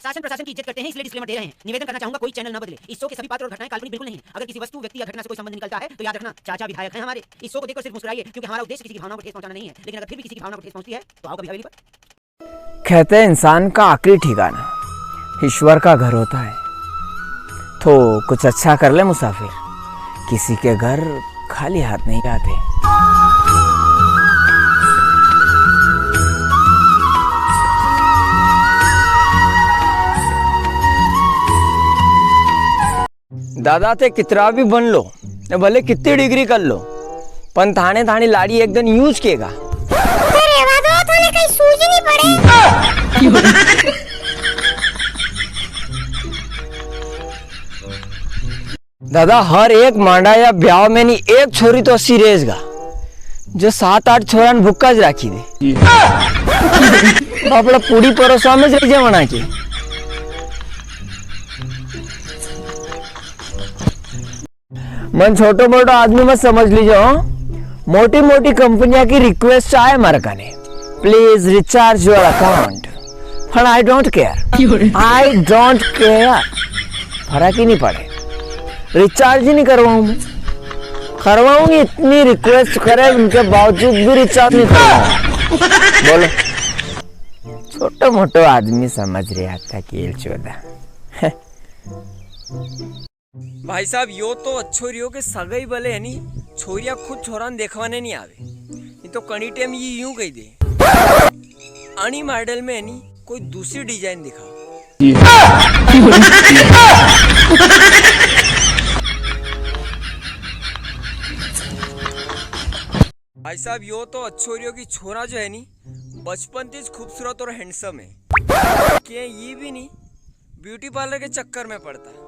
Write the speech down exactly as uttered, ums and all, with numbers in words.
शासन प्रशासन की इज्जत करते हैं, इसलिए disclaimer दे रहे हैं। निवेदन करना चाहूंगा, कोई channel ना बदले। इस show के सभी पात्र और घटनाएं काल्पनिक बिल्कुल नहीं है। अगर किसी वस्तु, व्यक्ति या घटना से कोई संबंध निकलता है तो याद रखना, चाचा विधायक हैं हमारे। इस show को देखकर सिर्फ मुस्कुराइए, क्योंकि हमारा उद्देश्य किसी की भावनाओं को ठेस पहुंचाना नहीं है, लेकिन अगर फिर भी किसी की भावना को ठेस पहुंचती है तो आओ कभी हवेली पर। कहते हैं, इंसान का आखिरी ठिकाना ईश्वर का घर होता है, तो कुछ अच्छा कर ले मुसाफिर, किसी के घर खाली हाथ नहीं जाते। दादा, थे कितरा भी बन लो, ने भले कितनी डिग्री कर लो, पण थाने थानी लाड़ी एक दिन यूं ज केगा, "अरे रेवा दो, थाने कई सूझ नी पड़े।" दादा, हर एक मांडा या ब्याव में नी एक छोरी तो असी रेजगा, जो सात आठ छोरा ने भूखा ज राखी दे। बापड़ा पूरी परोसवा में ज रह जावणा के। मन छोटो मोटो आदमी मत समझ लीजो, हो? मोटी मोटी कंपनियां की request आए मारे कने, "Please recharge your account।" पण I don't care। क्यों रे? I don't care। फर्क ही नी पड़े, recharge ही नी करवाऊं मैं। करवाऊंगी, इतनी request करे, उनके बावजूद भी recharge नी करवाऊं। बोलो, छोटो मोटो आदमी समझ रहा था, केल चोदा। भाई साहब, यो तो अच्छो रियो के सगई बले है नी, छोरिया खुद छोरा ने देखवा ने नी आवे, नी तो कणी टेम ये यूं कही दे, "अणी मॉडल में है नी, कोई दूसरी design दिखाओ।" भाई साहब, यो तो अच्छो रियो कि छोरा जो है नी, बचपन ती ज खूबसूरत और handsome है। के ये भी नी beauty parlour के चक्कर में पड़ता।